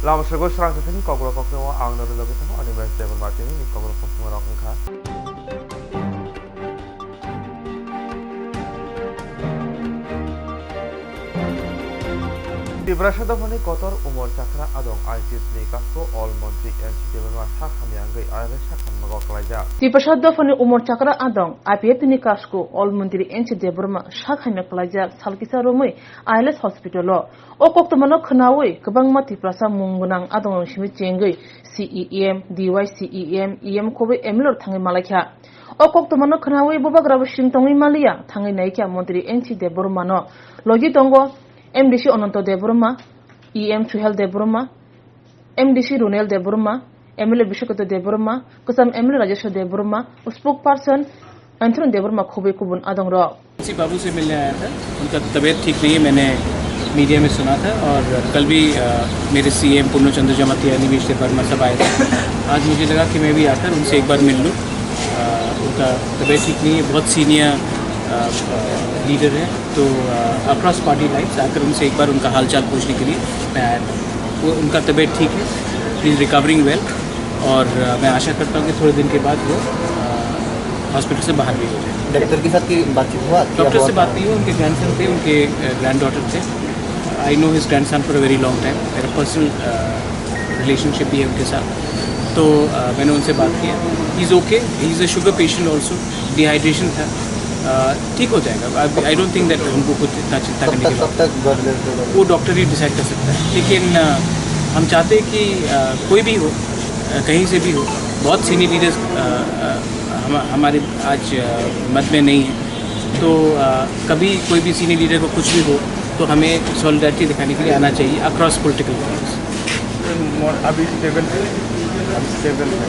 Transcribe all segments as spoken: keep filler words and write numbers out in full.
Lama sego srang sesini kokborok kokno ang nani logi tongo, ani bai Debbarma tini ni kokborok kokno rok wngkha. Tiprasa dophani kotor Umor Chakra adong I P F ni kasko All Montri N C Debbarma sak hamya wngwi ayarwi sak hamnago kwlaijak. Tiprasa dophani Umor Chakra adong I P F ni kasko All Montri N C Debbarma sak hamya kwlaijak sal kisa romwi I L S hospital o. O koktwmano khwnawi kwbangma Tiprasa mung gwnang adongrok simi chengwi C E M, D Y C E M, E M khobwi M L A rok thangwi malaikha. O koktwmano khwnawi bubagrabo sing tongwi maliya thangwi naikha Montri N C Debbarmano. Logi tongo M D C Ananto Debbarma, E M Suhel Debbarma, M D C Runel Debbarma, M L A Biswakarma Debbarma, kwcham M L A Rajeshwar Debbarma, spokesperson Anthony Debbarma khobwi kubun adongrok. किसी बाबू से मिलने आया था, उनका तबीयत ठीक नहीं है, मैंने मीडिया में सुना था। और कल भी, अ, मेरे सीएम पूर्णचंद्र जमातियानी भी, श्री वर्मा सब आए थे। आज मुझे लगा कि मैं भी आकर उनसे एक बार मिल लूँ। अ, उनका तबीयत ठीक नहीं है, बहुत सीनियर, अ, अ, लीडर है, तो, अ, अक्रॉस पार्टी लाइन्स आकर उनसे एक बार उनका हालचाल पूछने के लिए मैं आया था। वो, उनका तबीयत ठीक है, ही इज़ रिकवरिंग वेल। और, अ, मैं आशा करता हूँ कि थोड़े दिन के बाद वो, अ, हॉस्पिटल से बाहर भी हो जाए। डॉक्टर के साथ की बातचीत हुआ? क्या डॉक्टर हुआ से था? बात नहीं हुई, उनके ग्रैंडसन थे, उनके, अ, ग्रैंडडॉटर थे। I know his grandson for a very long time, मेरा पर्सनल, अ, रिलेशनशिप भी है उनके साथ। तो, अ, मैंने उनसे बात किया। He is okay, he is a sugar patient also, dehydration था। अ, ठीक हो जाएगा। I, I don't think that हमको कुछ इतना चिंता कब करने तक, की कब बात। तक ब्लड लेते हो? वो डॉक्टर ही डिसाइड कर सकता है, लेकिन, अ, हम चाहते हैं कि, अ, कोई भी हो, अ, कहीं से भी हो, बहुत सीनियर लीडर्स, अ, अ, हम, हमारे आज, अ, मत में नहीं है। तो, अ, कभी कोई भी सीनियर लीडर को कुछ भी हो, तो हमें सॉलिडारिटी दिखाने के लिए आना चाहिए अक्रॉस पॉलिटिकल पार्टीज। अभी स्टेबल है, अभी स्टेबल है।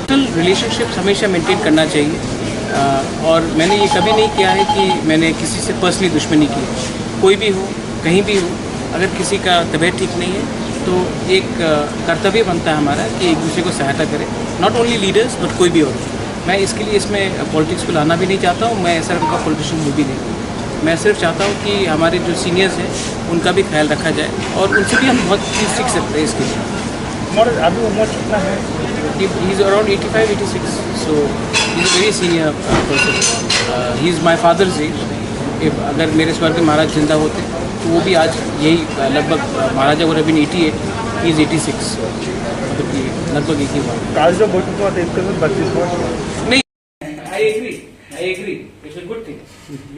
टोटल रिलेशनशिप्स हमेशा मेंटेन करना चाहिए। अ, और मैंने ये कभी नहीं किया है कि मैंने किसी से पर्सनली दुश्मनी की है। कोई भी हो, कहीं भी हो, अगर किसी का तबीयत ठीक नहीं है, तो एक, अ, कर्तव्य बनता है हमारा कि एक दूसरे को सहायता करें। Not only leaders, but कोई भी और। मैं इसके लिए इसमें पॉलिटिक्स को लाना भी नहीं चाहता हूँ, मैं ऐसा टाइप का पॉलिटिशियन हूँ भी नहीं। मैं सिर्फ चाहता हूँ कि हमारे जो सीनियर्स हैं, उनका भी ख्याल रखा जाए और उनसे भी हम बहुत चीज़ सीख सकते हैं इसके लिए। हमारे अभी उम्र कितना है? He, he is around eighty five, eighty six, so he is a very senior, uh, person. Uh, he is my father's age. If, अगर मेरे स्वर्गीय महाराज जिंदा होते, तो वो भी आज यही, uh, लगभग, uh, महाराजा would have been eighty eight, he is eighty six, मतलब कि लगभग एक ही बात। काल जो बैठक हुआ था, इसके साथ बातचीत हुआ? नहीं। I agree, I agree, it's a good thing.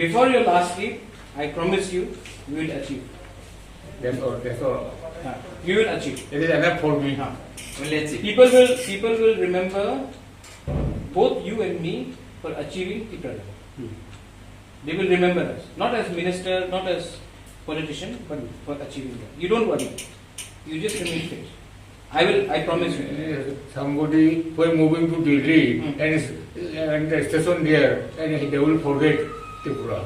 Before your last leave, I promise you, you will achieve. That's all, that's all. हाँ, you will achieve. It is enough for me. हाँ। Only achieve. People will, people will remember both you and me for achieving Tipraland. Hmm. They will remember us, not as minister, not as politician, but for achieving that. You don't worry. You just remain fit. I will, I promise you. Somebody who is moving to Delhi Hmm. and is, and the station there, and they will forget Tripura.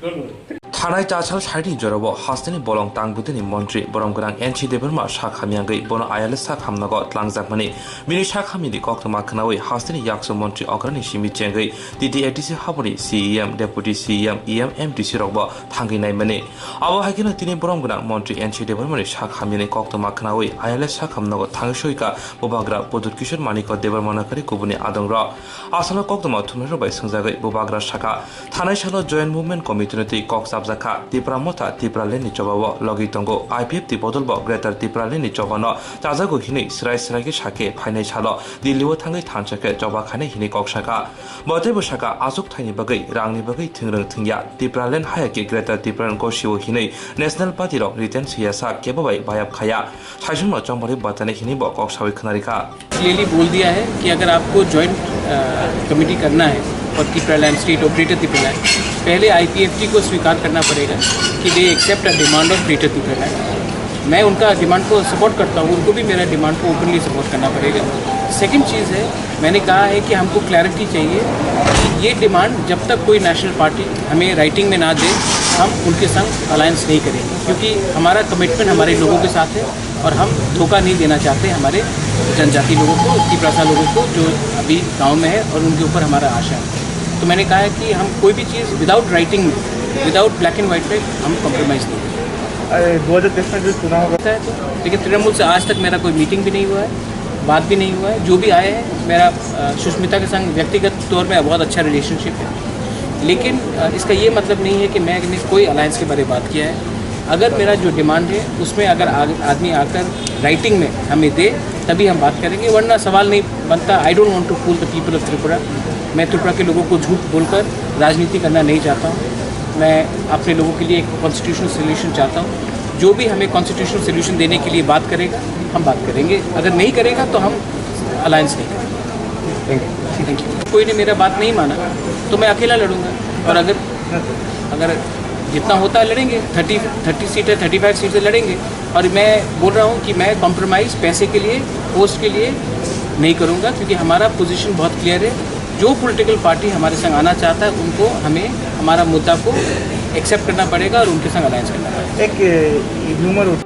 Don't worry. Thanai chasal saini jorabo hasteni bolong tangbudini montri borom gwnang N C Debbarma sak hamyangwi bono ayale sak hamnago tlangjakmani. Bini sak hamyani koktwma khwnawi hasteni yakso montri okrani simi chengwi T T A D C haboni C E M, Deputy C E M, E M, M D C rokbo thangwi naimani. Abo hai kheno tini borom gwnang montri N C Debbarmani sak hamyani koktwma khwnawi ayale sak hamnago thangwi soika bubagra Pradyut Kishore Manikya Debbarma nakarwi kubuni adongrok. Asalo koktwma thumnairok bai swngjagwi bubagra saka, thanai salo Joint Movement Committee-no twi kok chapjakha, Tipra Motha Tipraland-ni chobao logi tongo, I P F T bodolbo Greater Tipraland-ni chobano chajago hinwi srai srai khe sakhe phainai salo Delhi-o thangwi thansa khe choba khainai hinwi kok saka. Bo teibo saka, achuk thaini bagwi, rangni bagwi thwingrwng thwngya, Tipraland haya khe Greater Tipraland gosio hinwi National Party-rok written swiya sak kebo bai bayap khaya. Saisungno chongbarwi batani hinwi bo kok sawi khwnarikha. Clearly बोल दिया है कि अगर आपको जॉइंट, अ, कमेटी करना है फॉर टिपरालैंड स्टेट और ग्रेटर टिपरालैंड, पहले आईपीएफटी को स्वीकार करना पड़ेगा कि they accept a demand of Greater Tipraland। मैं उनका डिमांड को सपोर्ट करता हूँ, उनको भी मेरा डिमांड को ओपनली सपोर्ट करना पड़ेगा। सेकंड चीज़ है, मैंने कहा है कि हमको क्लैरिटी चाहिए कि ये डिमांड जब तक कोई नेशनल पार्टी हमें राइटिंग में ना दे, हम उनके संग अलायंस नहीं करेंगे, क्योंकि हमारा कमिटमेंट हमारे लोगों के साथ है और हम धोखा नहीं देना चाहते हमारे जनजाति लोगों को, तिपरासा लोगों को जो अभी गांव में है और उनके ऊपर हमारा आशा है। तो मैंने कहा है कि हम कोई भी चीज़ विदाउट राइटिंग में, विदाउट ब्लैक एंड व्हाइट पे हम कॉम्प्रोमाइज़ नहीं करेंगे। अरे, दो हज़ार तेईस में जो चुनाव होगा। होता है तो, लेकिन तृणमूल से आज तक मेरा कोई मीटिंग भी नहीं हुआ है, बात भी नहीं हुआ है। जो भी आए हैं, मेरा, अ, सुष्मिता के संग व्यक्तिगत तौर में बहुत अच्छा रिलेशनशिप है, लेकिन, अ, इसका ये मतलब नहीं है कि मैंने कोई अलायंस के बारे में बात किया है। अगर मेरा जो डिमांड है, उसमें अगर आग-, आदमी आकर राइटिंग में हमें दे, तभी हम बात करेंगे, वरना सवाल नहीं बनता। I don't want to fool the people of Tripura। मैं त्रिपुरा के लोगों को झूठ बोलकर राजनीति करना नहीं चाहता हूँ। मैं अपने लोगों के लिए एक कॉन्स्टिट्यूशनल सोल्यूशन चाहता हूँ। जो भी हमें कॉन्स्टिट्यूशनल सोल्यूशन देने के लिए बात करेगा, हम बात करेंगे। अगर नहीं करेगा, तो हम अलायंस नहीं करेंगे। Thank you. कोई ने मेरा बात नहीं माना, तो मैं अकेला लड़ूंगा। और अगर, अगर जितना होता है, लड़ेंगे। थर्टी, थर्टी सीट है, थर्टी फ़ाइव सीट से लड़ेंगे। और मैं बोल रहा हूँ कि मैं कॉम्प्रोमाइज़ पैसे के लिए, पोस्ट के लिए नहीं करूँगा, क्योंकि हमारा पोजीशन बहुत क्लियर है। जो पॉलिटिकल पार्टी हमारे संग आना चाहता है, उनको, हमें हमारा मुद्दा को एक्सेप्ट करना पड़ेगा और उनके संग अलायंस करना पड़ेगा। एक, ए, rumor उठ-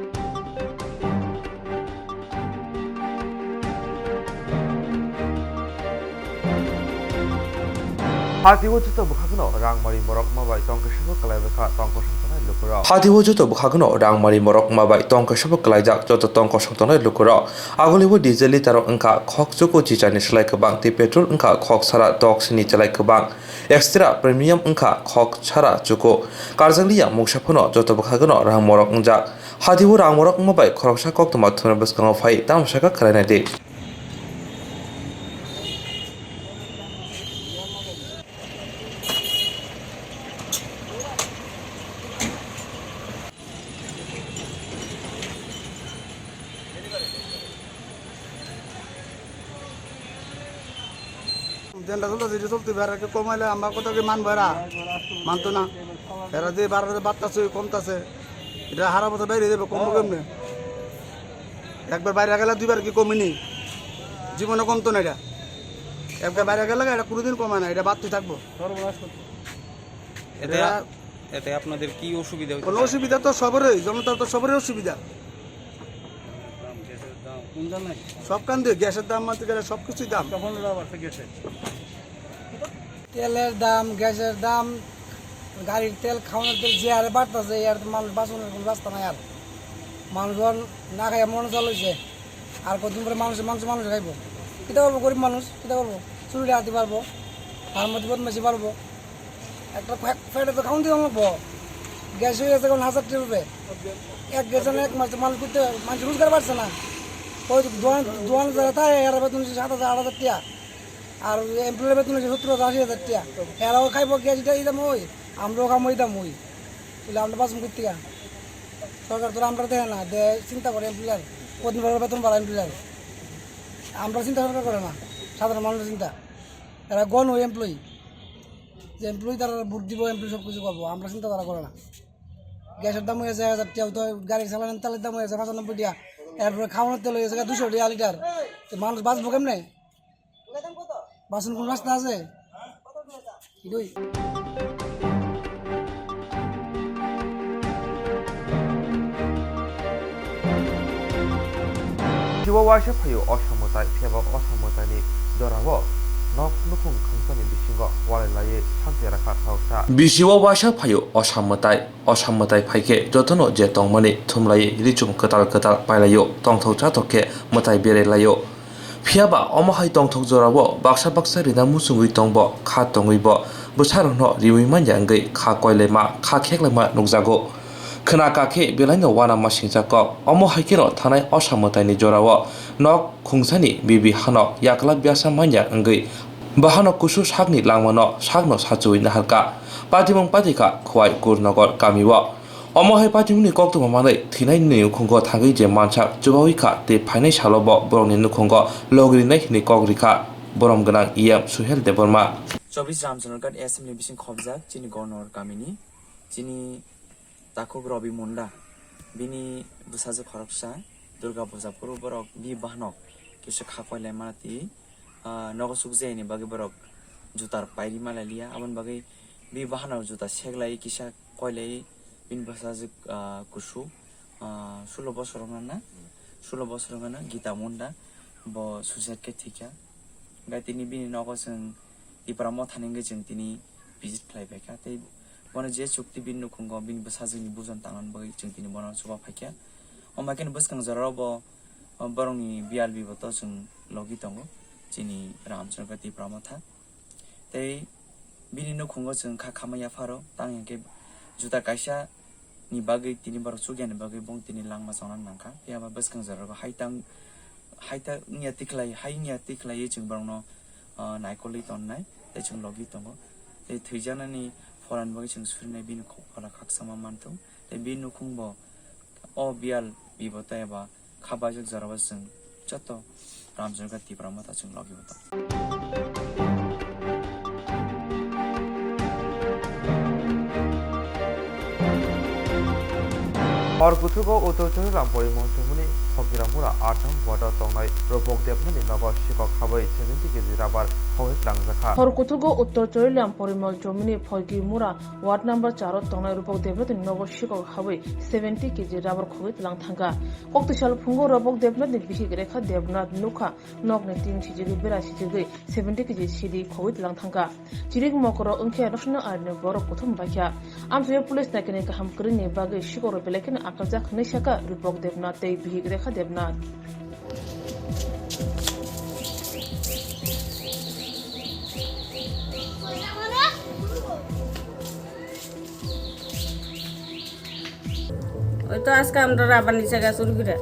Hati o joto bwkhakno rangmari morok ma bai tong kaisa bo kwlai bai kha tong kosong tongnai lukurok. Hati o joto bwkhakno rangmari morok ma bai tong kaisa bo kwlaijak joto tong kosong tongnai lukurok. Agolibo diesel litre wngkha khok chuku chichani slai kwbang tei petrol wngkha khok sara tok sini chalai kwbang. Extra premium wngkha khok sara chuku. Karjakliya mungsa phano joto bwkhakno rang morok wngjak. Hati o rang morok wngma bai khoroksa koktwma thumna bwskango phai tamo sakha khwlainai di. Jenda chulta se chulti bera ke komaile amba kota ke man bera manto na. Era je bar bar batta se komta se. Era hara bota baire debe kombo kemne. Ekbar baire gele duibar ki komini. Jibone komto na era. Ekbar baire gele era kuno din koma na, era battui thakbo. এতে এরা এতে আপনাদের কি অসুবিধা হচ্ছে, কোনো স্যার? অসুবিধা তো সবারই, জনতার তো সবারই অসুবিধা। কোন জায়গায়? সব কান দিয়ে গ্যাসের দাম মানতে গেলে সব কিছুই দাম। তখন ওরা বাড়ছে গ্যাসের। তেলের দাম, গ্যাসের দাম, গাড়ির তেল, খাওয়ানোর তেল যে হারে বাড়তেছে, এই আর তো মানুষ বাঁচানোর কোনো রাস্তা নাই আর। মানুষ এখন না খাইয়া মন চাল হয়েছে। আর কতদিন পরে মানুষ, মানুষ, মানুষ খাইবো? কিতা করবো? গরিব মানুষ, কিতা করবো? চুরিটা হাতি পারবো, তার মধ্যে বদমাইশি পারবো। একটা ফ্যা-, ফ্যাটে তো খাওয়ান দিতে লাগবো। গ্যাস হয়ে গেছে এখন হাজার টের উপরে। এক গ্যাস না এক মাস তো মানুষ করতে, মানুষ রোজগার বাড়ছে না। ওই তো দোয়ান, দোয়ান যারা তাই এরা বেতন হচ্ছে সাত হাজার, আট হাজার টিয়া। আর এমপ্লয়ার বেতন হচ্ছে সত্তর হাজার, আশি হাজার টিয়া। এরাও খাইবো গ্যাস, এটা এই দাম ওই, আমরাও খামো এই দাম ওই। তাহলে আমরা বাঁচবো করতে গা? সরকার তো আমরা দেখে না, দে চিন্তা করে এমপ্লয়ার, কদিন পর বেতন বাড়ায় এমপ্লয়ার। আমরা চিন্তা সরকার করে না, সাধারণ মানুষের চিন্তা। এরা গণ ওই এমপ্লয়ি। যে এমপ্লয়ি তারা ভোট দিব, এমপ্লয়ি সব কিছু করবো, আমরা চিন্তা তারা করে না। গ্যাসের দাম হয়েছে এক হাজার টিয়া, তো গাড়ি চালানোর তেলের দাম হয়েছে পঁচানব্বই টিয়া, এরপরে খাওয়ানোর তেল হয়েছে দুশো টিয়া লিটার। তো মানুষ বাঁচবো কেমনে? বাঁচানোর কোনো রাস্তা আছে? এটাই। Jibo waisa phaio o samwtai, phiya ba o samwtaini jorao nok nukhung khungsani bisingo walai laiwi santi rakha saoksa. Bisigo waisa phaio o samwtai, o samwtai phaikhe jotono je tongmani thumlaiwi richum kwtal kwtal pailaio, tongthok chathok khe mwtai berai laio. Phiya ba omo hai tongthok jorao baksa baksa rina muchungwi tongbo, kha tongwibo bwsarokno riwi manya wngwi kha koilaima, kha kheklaima nukjago. Khwna kakhe belaino uanama singjak kok. Omo hai kheno thanai o samwtaini jorao nok khungsani bibi hanok yakla biyasa manya wngwi bahano kusu sakni langmano sakno sachuwi naharkha. Patimung patikha Khowai Gurnagar kamio. Omo hai patimungni koktwma manwi thwinaini nukhungo thangwi je mansak chubawi kha tei phainai salo bo borokni nukhungo logrinai hinwi kok rikha borom gwnang E M Suhel Debbarma. Chobbish Ramchandraghat Assembly bising khobjak chini Gornor kamini chini takhuk Robi Munda, bini bwsajwk khoroksa Durga puja phuru borok bi bahanok kisa kha koilai mati. Ah, nogo sukjayani bagwi borok jutar pairi malai liya, aboni bagwi bi bahanok juta seklai kisa koilai bini bwsajwk, ah, kusu, ah, sulo bosor wngna na, sulo bosor wngna Gita Munda, bo suicide khe thwikha. Hwnkhe tini bini nogo chwng Tipra Mothani wngwi chwng tini visit khlai paikha, tei Bono je chukti bini nukhungo bini bwsajwkni bujon tangnani bagwi chwng tini bono chuba phaikha. Omo hai kheno bwskang jorao bo, o, borokni biyal biboto chwng logi tongo, chini Ramchandra Tipra Motha. Tei bini nukhungo chwng kha khamai yapharo, tang hinkhe juta kaisa ni bagwi tini borok chukya ni bagwi bong tini langma chongnani nangkha. Phiya ba bwskang jorao bo hai tang, hai ta wngya tikhlai, hai wngya tikhlaiwi chwng borokno, o, naikolwi tonnai tei chwng logi tongo. Tei thwijaknani pholani bagwi chwng surinai bini kok phola khakchangma manthung. Tei bini nukhung bo o biyal biboto eba kha baijak jorao chwng joto Ramchandra Tipra Motha chwng logi bo tongo. Hor kuthugo Uttor Chorilam Porimol Chomuni Phogiramura atham ward-o tongnai Rupok Debnani nogo sikok habwi seventy K G rubber khogwi tlangjak kha. Hor kuthugo Uttor Chorilam Porimol Chomuni Phogiramura ward number char o tongnai Rupok Debnathni nogo sikok habwi seventy K G rubber khogwi tlang thangkha. Koktwsal phungo Rupok Debnathni bihik Rekha Debnath nukha nokni tin sijigwi bera sijigwi seventy K G sidi khogwi tlang thangkha. Chirik mokoro wngkhe Rosna Arni borok kuthum baikha. Amchaio police naikani kaham kwrwini bagwi sikorok belai kheno akrajak hwnwi sakha Rupok Debnath tei bihik Rekha Debnath. ওই তো আজকে আমরা রাবার নিচে গাছ চুরি করে।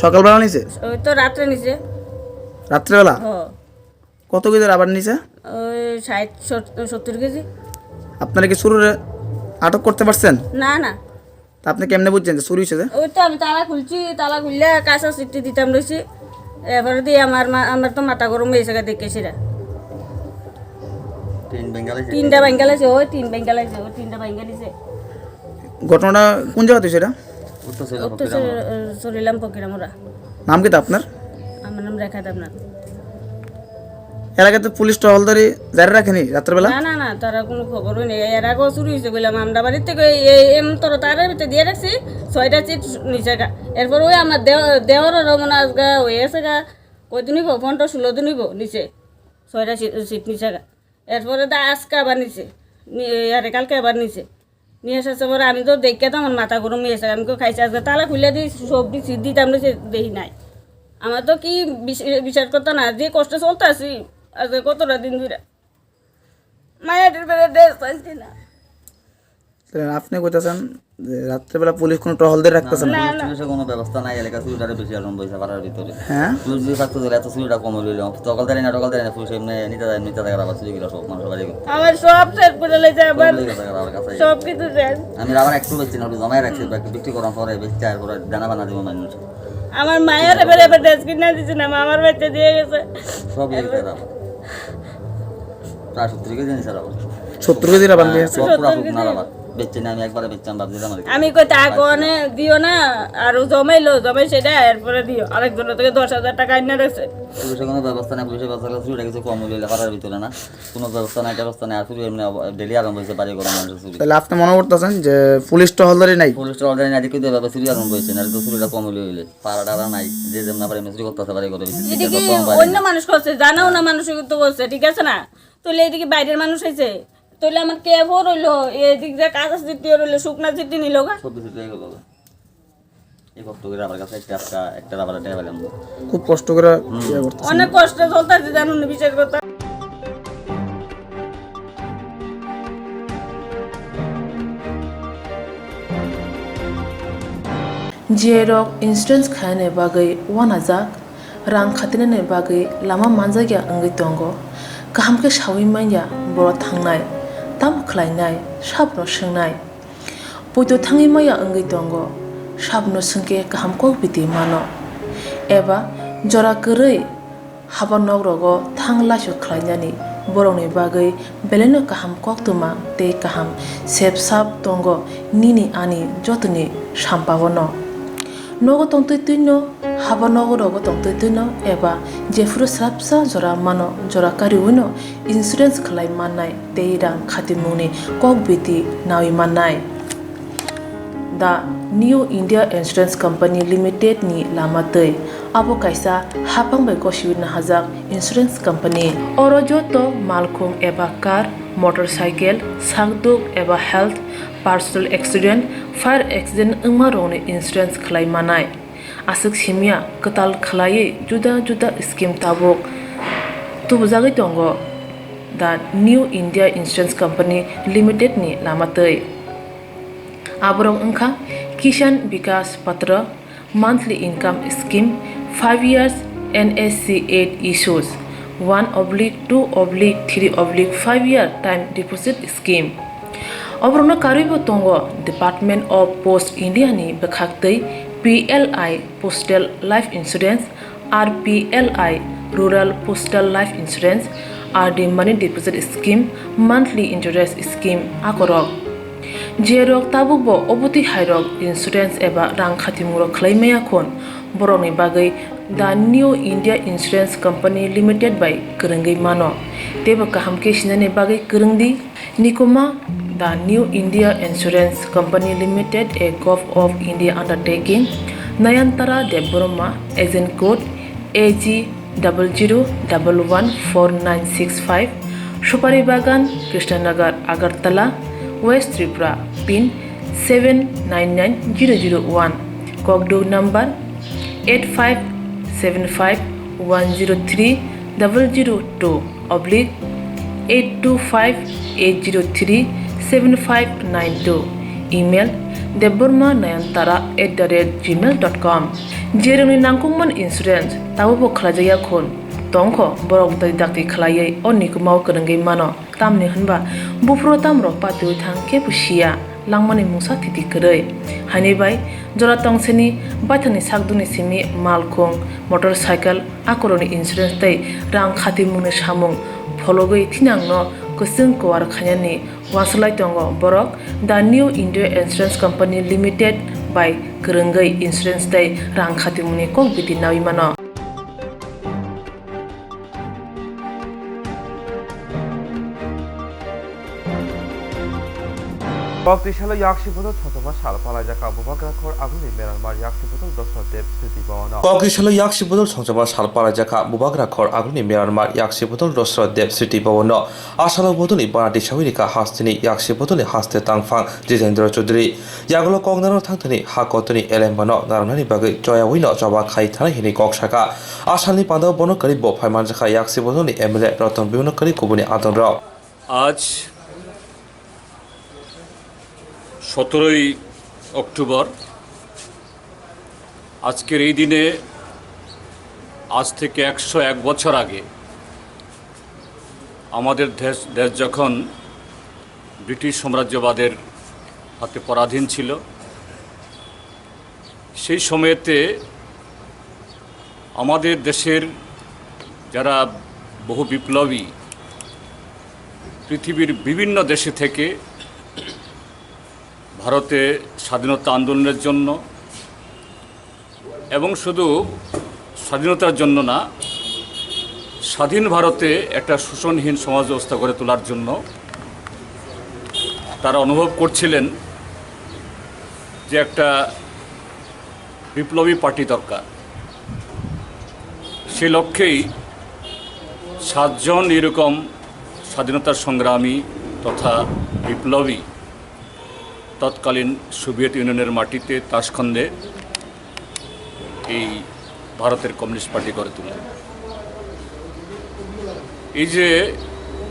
সকালবেলা নিছে? ওই তো রাত্রে নিচে। রাত্রেবেলা? হ। কত কেজি রাবার নিছে? ওই ষাট, সত-, সত্তর কেজি। আপনারা কি চুরুরে আটক করতে পারছেন? না, না। তা আপনি কেমনে বুঝছেন যে চুরি হয়েছে যে? ওই তো আমি তালা খুলছি, তালা খুললে কাঁচা সিটি দিতাম রয়েছি। এরপরে দিয়ে আমার মা-, আমার তো মাথা গরম হয়ে গেছে দেখে সেটা। তিন বেঙ্গাল আছে? তিনটা বেঙ্গাল আছে, ওই তিন বেঙ্গাল আছে, ওই তিনটা বেঙ্গাল আছে। ঘটনাটা কোন জায়গাতে হয়েছে এটা? উত্তর চরিলাম উত্তর ফকিরামুড়া। চরি-, চরিলাম ফকিরামুড়া। নাম কি তা আপনার? আমার নাম রেখা দেবনাথ। এলাকাতে পুলিশ টহলদারি জারি রাখেনি রাত্রেবেলা? না, না, না, তারা কোনো খবরই নেই। এর আগেও চুরি হয়েছে বললাম, আমরা বাড়ির থেকে এই, এই এম তোর তারের ভিতরে দিয়ে রাখছি, ছয়টা সিট নিচে গা। এরপর ওই আমার দেও-, দেওরেরও মনে হয় আজকে হয়ে গেছে গা, কয়দিন হইব? পনেরো ষোলো দিন হইব নিচে, ছয়টা সিট, সিট নিচে গা। এরপরে দা আজকে আবার নিচে, নি-, আরে কালকে আবার নিচে। নিয়ে আসার পরে আমি তো দেখে তো আমার মাথা গরম হয়ে গেছে। আমি তো খাইছি আজকে তালা খুলে দিই, সব দিছি, দিতাম না, সে দেখি নাই। আমার তো কি বিশ-, বিচার করতো না, যে কষ্টে চলতে আছি, আজকে কতটা দিন ধরে। মায়ের বেলা ড্রেস পাইছি না। তাহলে আপনি কইতাছেন যে রাত্রেবেলা পুলিশ কোনো টহলদারি রাখতেছে না? না, না। পুলিশের কোনো ব্যবস্থা নাই, এলাকা চুরিটারে বেশি আরম্ভ হয়েছে পাড়ার ভিতরে। হ্যাঁ? পুলিশ যদি থাকতো তাহলে এত চুরিটা কম হইলো। টহলদারি না, টহলদারি না, পুলিশ এমনি নিতে যায়, নিতে যায়, আবার চুরি করে সব মানুষের বাড়ি করতে। আমার সব শেষ করে লইছে, আবার সব নিয়ে গেছে, আবার কাছে। সব কিছু শেষ। আমি আবার একটু বেচছি না, ওটা জমাই রাখছি, একটু বিক্রি করার পরে বেচতে আর পরে দানা বানা দিব মানুষ। আমার মায়ের এবার, এবার ড্রেস কিনে দিছে না, মা আমার বাচ্চা দিয়ে গেছে। সব নিয়ে গেছে আবার। প্রায় সত্তর কেজি নিছে আবার। সত্তর কেজি রাবার নিয়ে গেছে? সব পুরা সত্তর কেজি। শুকনা রাবার। বেচছি না, আমি একবারে বেচতাম, ভাবছিলাম আর কি। আমি কই, "তা কোনে দিও না, আর ও জমাইলো, জমাই সেটা এরপরে দিও।" আরেকজনের থেকে দশ হাজার টাকা আইনা রাখছে। পুলিশের কোনো ব্যবস্থা নেই, পুলিশের ব্যবস্থা করলে চুরিটা কিছু কম হইলে পাড়ার ভিতরে না। কোনো ব্যবস্থা নাই, ব্যবস্থা নেই, আর চুরি এমনি অব-, ডেইলি আরম্ভ হয়েছে বাড়ি ঘর মানুষের চুরি। তাহলে আপনি মনে করতেছেন যে পুলিশ টহলদারি নাই? পুলিশ টহলদারি নাই, দেখি তো এভাবে চুরি আরম্ভ হয়েছে, নাহলে তো চুরিটা কম হইলে হইলে। পাড়া টাড়া নাই, যে যেমন পারে মিস্ত্রি করতেছে বাড়ি ঘরে ভিতরে। এটা কি অন্য মানুষ করছে? জানা ওনা মানুষ তো করছে, ঠিক আছে না? তাহলে এটা কি বাইরের মানুষ হয়েছে? তাহলে আমার কে ভোর হইলো? এদিক দিয়ে কাঁচা চিঠি রইলো, শুকনা চিঠি নিল গা। সব কিছু দিয়ে গেল গা। এই কষ্ট করে আবার কাছে একটা, একটা, একটা রাবার টাকা পেলাম। খুব কষ্ট করে হুম। ইয়ে করতেছে। অনেক কষ্ট চলতেছে, জানো না, বিচার করতে। Jerok insurance khainani bagwi uanajak, rang khatinani bagwi lama manjakya wngwi tongo. Kaham khe saui manya borok thangnai, tamo khlainai, sabno swngnai. Poito thangwi maya wngwi tongo, sabno swngkhe kaham kok biti mano. Eba jora kwrwi haba nok rogo thang laisok khlainani borokni bagwi belaino kaham koktwma tei kaham sep sap tongo nini ani jotoni sampao no. Nogo tongtwi twino, haba nogo rogo tongtwi twino eba jephuru swrapsa jora mano, jora kariwino insurance khlai mannai tei rang khatimungni kok biti naui mannai. The New India Insurance Company Limited ni lama twi abo kaisa haphang bai gosiwi nahajak insurance company. Oro joto malkhung eba car, motorcycle, sakduk eba health, personal accident, fire accident wngmarokni insurance khlai manai. Aswk simya kwtal khlaiwi juda juda scheme tabuk tubujagwi tongo the New India Insurance Company Limited ni lama twi. Aborok wngkha Kisan Vikas Patra, monthly income scheme, five years N S C eight issues, one oblique two oblique three oblique five year time deposit scheme. Oborokno karwibo tongo Department of Post India ni bwkhaktwi P L I Postal Life Insurance, R P L I Rural Postal Life Insurance, R D Money Deposit Scheme, Monthly Interest Scheme akorok. Jerok tabukbo obotwi hairok insurance eba rang khatimungrok khlai maya khun, borokni bagwi The New India Insurance Company Limited bai kwrwngwi mano. Teibo kaham khe sinani bagwi kwrwngdi. Nikuma, The New India Insurance Company Limited, a Govt of India undertaking, Nayantara Debbarma, agent code A G double zero double one four nine six five, Supari Bagan, Krishnanagar, Agartala, West Tripura, pin seven nine nine zero zero one, Kokduk number eight five seven five one zero three double zero two oblique eight two five eight zero three seven five nine two, email debbarma nayantara at the rate gmail dot com. Jerokni nangkukmani insurance tabukbo khlaijakya khun tongkho, borok dai dakti khlaiwi o nikumao kwrwngwi mano. Tamni hwnba buphuru tamrok patiwi thang khe bo siya, langmani mungsa thiti kwrwi. Haini bai jora tongseni baithangni sakdukni simi malkhung, motorcycle, akorokni insurance tei rang khatimungni samung phologwi thinangno kwchwng kuar khainani uansuk lai tongo borok The New India Insurance Company Limited bai kwrwngwi insurance tei rang khatimungni kok biti naui mano. Kokti salo yaksi bodol songchakma sal palaijakha Bubagra khor agulni Myanmar yaksi bodol Dosra Dev Smriti Bhavan. Kokti salo yaksi bodol songchakma sal palaijakha Bubagra khor agulni Myanmar yaksi bodol Dosra Dev Smriti Bhavan. Asalo bodolni bana tisawi rikha hasteni yaksi bodolni haste tangphang Jitendra Chaudhary. Yagulo kok narwkna thangthani ha kotorni elembano narwknani bagwi choyawino choba khai thanai hwnwi kok sakha. Asalni pandao bono kwrwi bo phai manjakha yaksi bodolni M L A Ratan Bimano kwrwi kubuni adongrok. আজ সতেরোই অক্টোবর, আজকের এই দিনে আজ থেকে একশো এক বছর আগে আমাদের দেশ, দেশ যখন ব্রিটিশ সাম্রাজ্যবাদের হাতে পরাধীন ছিল, সেই সময়তে আমাদের দেশের যারা বহু বিপ্লবী পৃথিবীর বিভিন্ন দেশে থেকে ভারতে স্বাধীনতা আন্দোলনের জন্য এবং শুধু স্বাধীনতার জন্য না, স্বাধীন ভারতে একটা শোষণহীন সমাজ ব্যবস্থা গড়ে তোলার জন্য তারা অনুভব করছিলেন যে একটা বিপ্লবী পার্টি দরকার। সে লক্ষ্যেই সাতজন এরকম স্বাধীনতা সংগ্রামী তথা বিপ্লবী তৎকালীন সোভিয়েত ইউনিয়নের মাটিতে তাশখণ্ডে এই ভারতের কমিউনিস্ট পার্টি গড়ে তুলে। এই যে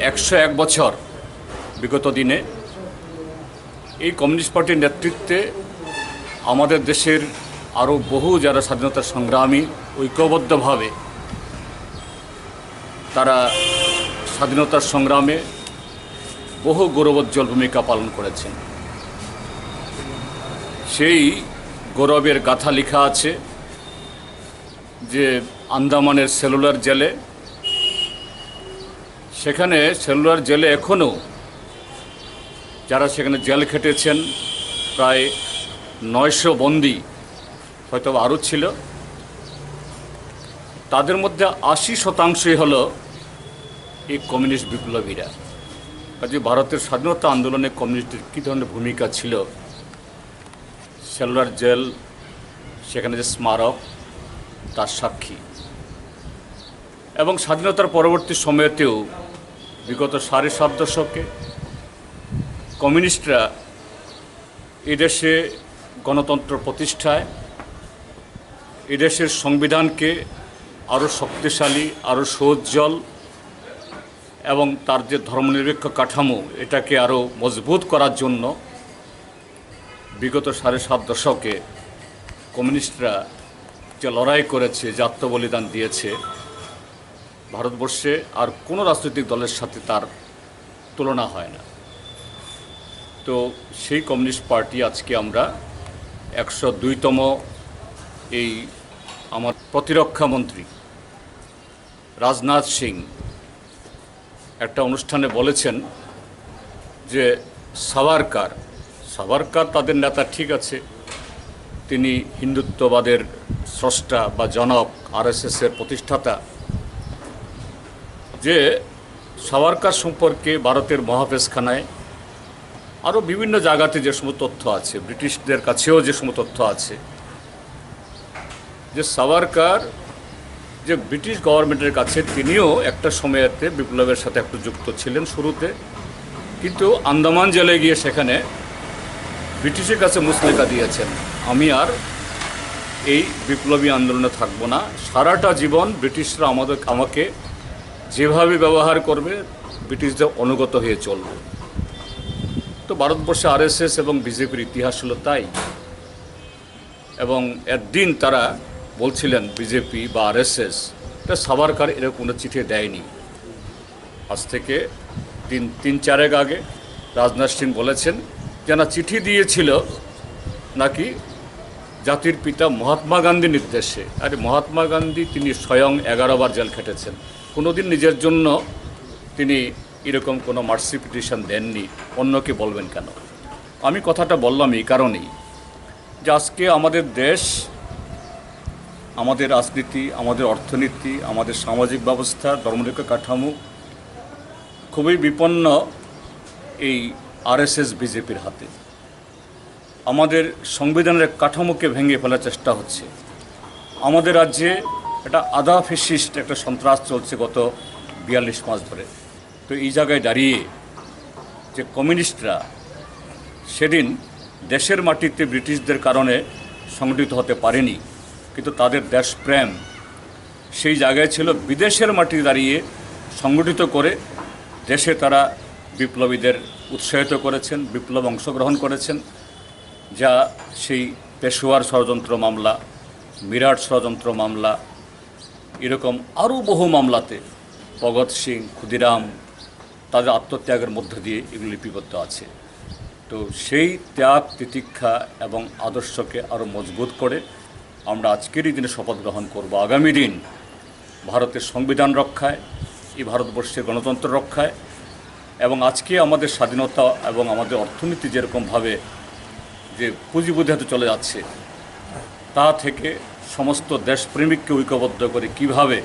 একশো এক বছর বিগত দিনে এই কমিউনিস্ট পার্টির নেতৃত্বে আমাদের দেশের আরও বহু যারা স্বাধীনতা সংগ্রামী ঐক্যবদ্ধভাবে তারা স্বাধীনতার সংগ্রামে বহু গৌরবোজ্জ্বল ভূমিকা পালন করেছেন। সেই গৌরবের গাথা লেখা আছে যে আন্দামানের সেলুলার জেলে, সেখানে সেলুলার জেলে এখনও যারা সেখানে জেল খেটেছেন, প্রায় নয়শো বন্দী, হয়তো আরও ছিল, তাদের মধ্যে আশি শতাংশই হলো এই কমিউনিস্ট বিপ্লবীরা। কাজে ভারতের স্বাধীনতা আন্দোলনে কমিউনিস্টদের কী ধরনের ভূমিকা ছিল, সেলুলার জেল, সেখানে যে স্মারক, তার সাক্ষী। এবং স্বাধীনতার পরবর্তী সময়তেও বিগত সাড়ে সাত দশকে কমিউনিস্টরা এদেশে গণতন্ত্র প্রতিষ্ঠায়, এদেশের সংবিধানকে আরও শক্তিশালী, আরও সুউজ্জ্বল এবং তার যে ধর্মনিরপেক্ষ কাঠামো, এটাকে আরও মজবুত করার জন্য বিগত সাড়ে সাত দশকে কমিউনিস্টরা যে লড়াই করেছে, যে আত্মবলিদান দিয়েছে, ভারতবর্ষে আর কোনো রাজনৈতিক দলের সাথে তার তুলনা হয় না। তো সেই কমিউনিস্ট পার্টি আজকে আমরা একশো দুইতম এই আমার প্রতিরক্ষা মন্ত্রী রাজনাথ সিং একটা অনুষ্ঠানে বলেছেন যে সাভারকার, সাভারকার তাদের নেতা, ঠিক আছে, তিনি হিন্দুত্ববাদের স্রষ্টা বা জনক, আরএসএস এর প্রতিষ্ঠাতা, যে সাভারকার সম্পর্কে ভারতের মহাফেজখানায় আরও বিভিন্ন জায়গাতে যে সমস্ত তথ্য আছে, ব্রিটিশদের কাছেও যে সমস্ত তথ্য আছে, যে সাভারকার যে ব্রিটিশ গভর্নমেন্টের কাছে তিনিও একটা সময়তে বিপ্লবের সাথে একটু যুক্ত ছিলেন শুরুতে, কিন্তু আন্দামান জেলে গিয়ে সেখানে ব্রিটিশের কাছে মুচলেকা দিয়েছেন, "আমি আর এই বিপ্লবী আন্দোলনে থাকবো না, সারাটা জীবন ব্রিটিশরা আমাদের, আমাকে যেভাবে ব্যবহার করবে, ব্রিটিশদের অনুগত হয়ে চলব।" তো ভারতবর্ষে আরএসএস এবং বিজেপির ইতিহাস হলো তাই। এবং একদিন তারা বলছিলেন, বিজেপি বা আরএসএস, এটা সাভারকার এরকম কোনো চিঠি দেয়নি। আজ থেকে তিন, তিন চারেক আগে রাজনাথ সিং বলেছেন যে না, চিঠি দিয়েছিল নাকি জাতির পিতা মহাত্মা গান্ধীর নির্দেশে। আরে, মহাত্মা গান্ধী, তিনি স্বয়ং এগারো বার জেল খেটেছেন, কোনোদিন নিজের জন্য তিনি এরকম কোনো মার্সি পিটিশন দেননি, অন্যকে বলবেন কেন? আমি কথাটা বললাম এই কারণেই যে আজকে আমাদের দেশ, আমাদের রাজনীতি, আমাদের অর্থনীতি, আমাদের সামাজিক ব্যবস্থা, ধর্মনিরপেক্ষ কাঠামো খুবই বিপন্ন এই আরএসএস বিজেপির হাতে। আমাদের সংবিধানের কাঠামোকে ভেঙে ফেলার চেষ্টা হচ্ছে। আমাদের রাজ্যে একটা আধা ফ্যাসিস্ট একটা সন্ত্রাস চলছে গত বিয়াল্লিশ মাস ধরে। তো এই জায়গায় দাঁড়িয়ে যে কমিউনিস্টরা সেদিন দেশের মাটিতে ব্রিটিশদের কারণে সংগঠিত হতে পারেনি, কিন্তু তাদের দেশপ্রেম সেই জায়গায় ছিল, বিদেশের মাটি দাঁড়িয়ে সংগঠিত করে দেশে তারা বিপ্লবীদের উৎসাহিত করেছেন, বিপ্লব অংশগ্রহণ করেছেন, যা সেই পেশোয়ার ষড়যন্ত্র মামলা, মিরাট ষড়যন্ত্র মামলা, এরকম আরও বহু মামলাতে ভগৎ সিং, ক্ষুদিরাম তাদের আত্মত্যাগের মধ্য দিয়ে এগুলো লিপিবদ্ধ আছে। তো সেই ত্যাগ, তিতিক্ষা এবং আদর্শকে আরও মজবুত করে আমরা আজকের এই দিনে শপথ গ্রহণ করব। আগামী দিন ভারতের সংবিধান রক্ষায়, এই ভারতবর্ষের গণতন্ত্র রক্ষায় এবং আজকে আমাদের স্বাধীনতা এবং আমাদের অর্থনীতি যেরকমভাবে যে পুঁজিবাদী হাতে চলে যাচ্ছে, তা থেকে সমস্ত দেশপ্রেমিককে ঐক্যবদ্ধ করে কিভাবে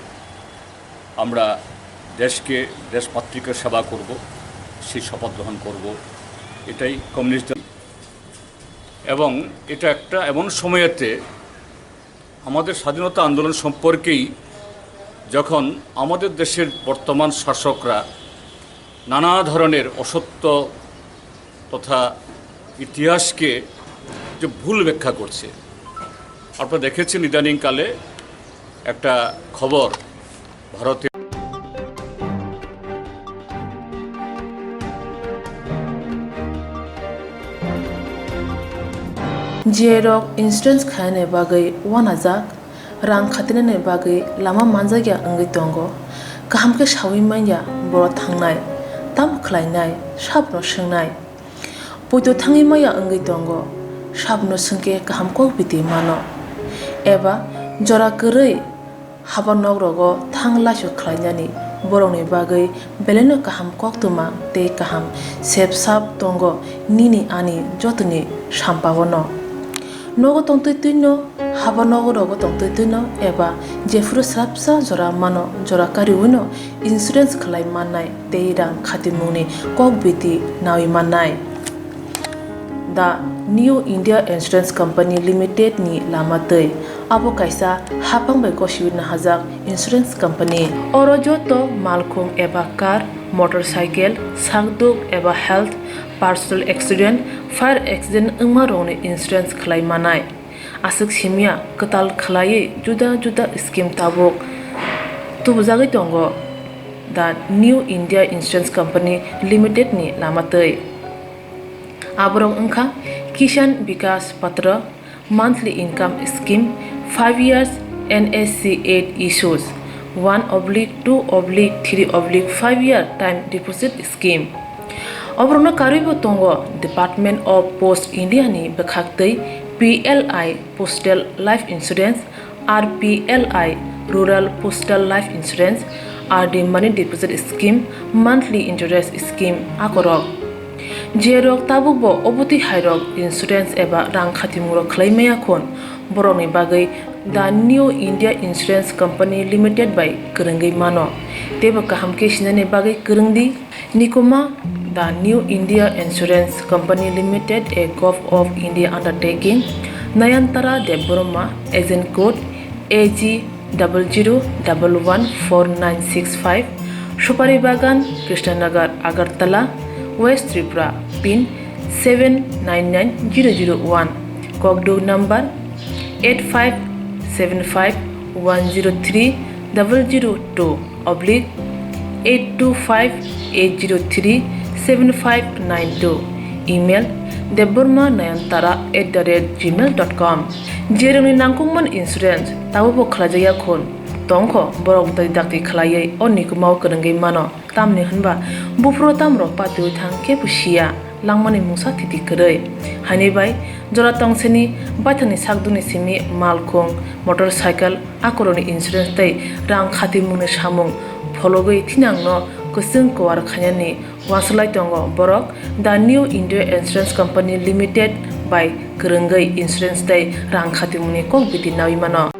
আমরা দেশকে, দেশমাতৃকে সেবা করব, সেই শপথ গ্রহণ করব, এটাই কমিউনিস্ট দল। এবং এটা একটা এমন সময়তে আমাদের স্বাধীনতা আন্দোলন সম্পর্কেই, যখন আমাদের দেশের বর্তমান শাসকরা নানা ধরনের অসত্য তথা ইতিহাসকে যে ভুল ব্যাখ্যা করছে। আপনারা দেখেছেন ইদানিংকালে একটা খবর, ভারতে Jiyai rok insurance khainani bagwi uanajak, rang khatinani bagwi lama manjakya wngwi tongo. Kaham khe saui manya boro thangnai, tamo khlainai, sabono swngnai. Poito thangwi manya wngwi tongo, sabono swngkhe kaham kok biti mano. Eba jora kwrwi haba nok rogo thang laisu khlainani borokni bagwi belaino kaham koktwma tei kaham sep sap tongo nini ani jotoni sampao no. Nogo tongtwi twino, haba nogo rogo tongtwi twino eba jephuru swrapsa jora mano jora kariwino insurance khlai mannai tei rang khatimungni kok biti naui mannai. The New India Insurance Company Limited ni lama twi. Abo kaisa haphang bai gosiwi nahajak insurance company. Oro joto malkhung eba car, motorcycle, sakduk eba health, personal accident, fire accident wngmarokni insurance khlai manai. Aswk simya kwtal khlaiwi juda juda scheme tabuk tubujagwi tongo the New India Insurance Company Limited ni lama twi. Aborok wngkha Kisan Vikas Patra, monthly income scheme, five years N S C eight issues, one oblique two oblique three oblique five year time deposit scheme. Oborokno karwibo tongo Department of Post India ni bwkhaktwi P L I Postal Life Insurance, R P L I Rural Postal Life Insurance, R D Money Deposit Scheme, Monthly Interest Scheme akorok. Jerok tabukbo obotwi hairok insurance eba rang khatimungrok khlai maya khun, borokni bagwi The New India Insurance Company Limited bai kwrwngwi mano, teibo kaham khe sinani bagwi kwrwngdi. Nikuma, The New India Insurance Company Limited, a Govt of India undertaking, Nayantara Debbarma, agent code A G double zero double one four nine six five, Supari Bagan, Krishnanagar, Agartala, West Tripura, pin seven nine nine zero zero one, kokduk number eight five seven five one zero three double zero two oblique eight two five eight zero three seven five nine two, email debbarma nayantara at the rate gmail dot com. Jerokni nangkukmani insurance tabukbo khlaijakya khun tongkho, borok dai dakti khlaiwi o nikumao kwrwngwi mano. Tamni hwnba buphuru tamrok patiwi thang khe bo siya, langmani mungsa thiti kwrwi. Haini bai jora tongseni baithangni sakdukni simi malkhung, motorcycle, akorokni insurance tei rang khatimungni samung phologwi thinangno kwchwng kuar khainani uansuk lai tongo borok. The New India Insurance Company Limited bai kwrwngwi insurance tei rang khatimungni kok biti naui mano.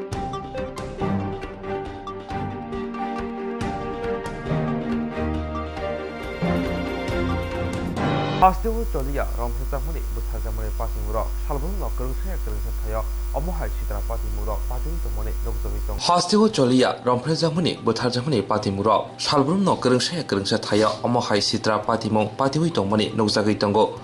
Hasteo choliya romphrejakmani bwtharjakmani patimurok salbrumno kwrwngsaya kwrwngsa thaio, omo hai sitra patimungrok patiwi tongmani nukjagwi tongo. Hasteo choliya romphrejakmani bwtharjakmani patimurok salbrumno kwrwngsaya kwrwngsa thaio, omo hai sitra patimung patiwi tongmani nukjagwi tongo.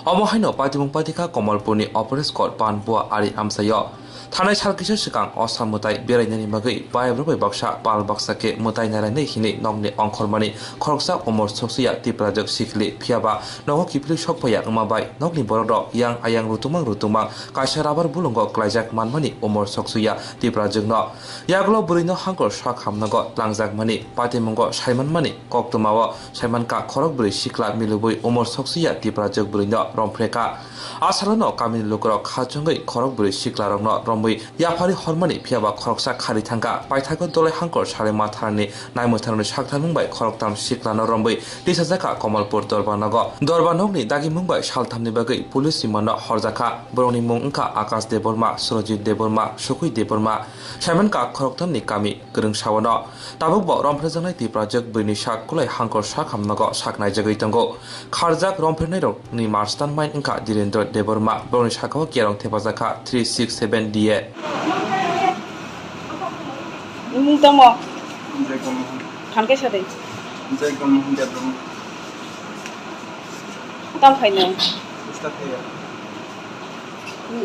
Omo haino patimung patikha Kamalpurni Opor Square Panbua Ari amchaio. Thanai sal kisa swkang o samwtai berainani bagwi bayamrok bai baksa pal baksa khe mwtai narainai hinwi nokni ongkhormani khoroksa umor soksuya Tiprajwk sikli, phiyaba nogo kiphilwi sokphaiya wngma bai nokni borokrok yang ayang rutumang rutumang kaisa rubber bulungo klaijak manmani umor soksuya Tiprajwkno. Yagulo bwrwino hangkor sak hamnago twlangjakmani patimungo saimanmani koktwmao saimankha khorok bwrwi sikla milubui umor soksuya Tiprajwk bwrwino romphrekha. A salono kamini lukurok khachongwi khorok bwrwi siklarokno romwi yaphari hormani, phiyaba khoroksa khari thangkha. Paithago dolai hangkor salai matharni naimwtharni saktharmung bai khoroktham siklano romwi tisajakha Kamalpur Dorbar nogo. Dorbar nokni dagimung bai salthamni bagwi police rimando horjakha. Borokni mung wngkha Akash Debbarma, Surojit Debbarma, Sukui Debbarma. Saimankha khoroktham ni kami kwrwng saono. Tabukbo romphrejaknai Tiprajwk bwrwini sak kulai hangkor sak hamnago sak naijagwi tongo. Kharjak romphrenairokni marstan main wngkha Dhirendra Debbarma, borokni sakao kerong thepajakha three six seven D A. Nwng tamo? Jai Kamal Mohan. Phan kaisa de. Jai Kamal Mohan Debbarma. Tamo khaino? Bwsta khaiya.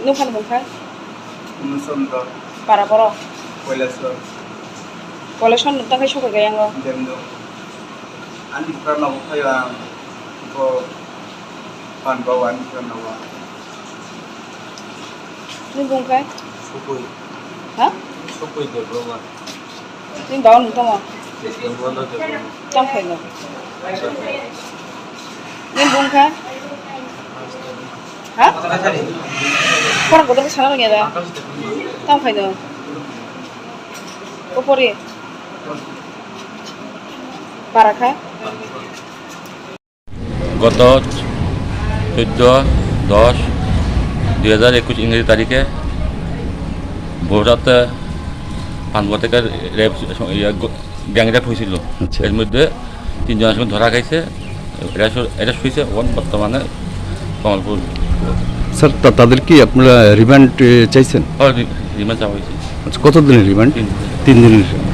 Nokphani mung kha? Nusondro. Para borok? Koilashwar. Koilashwar nwng tang khe sokoi kha yango? Demdo. Ani bwkha nogo phaio ang. Bo pan bawa ani bwkha nogo. Nini bung khe? Sokoi. Ha? Sokoi de bro ba. Nini bawa nwng tamo? Tamo khaino? Nini bung khe? Ha? Khorang kotor khe sana rwngya da? Tamo khaino? Kopori? Para kha? গত চোদ্দ দশ দুই হাজার একুশ ইংরেজি তারিখে ভোররাতে পান্ডুয়া থেকে রেপ, ইয়া, গ-, গ্যাং রেপ হয়েছিল। আচ্ছা। এর মধ্যে তিনজন আসামি ধরা খাইছে, অ্যারেস্ট, অ্যারেস্ট হয়েছে। এখন বর্তমানে কমলপুর। স্যার, তা-, তাদের কি আপনারা রিমান্ড, এ, চাইছেন? হ্যাঁ, রি-, রিমান্ড চাওয়া হয়েছে। আচ্ছা, কত দিনের রিমান্ড? তিন দিন। তিন দিনের remand.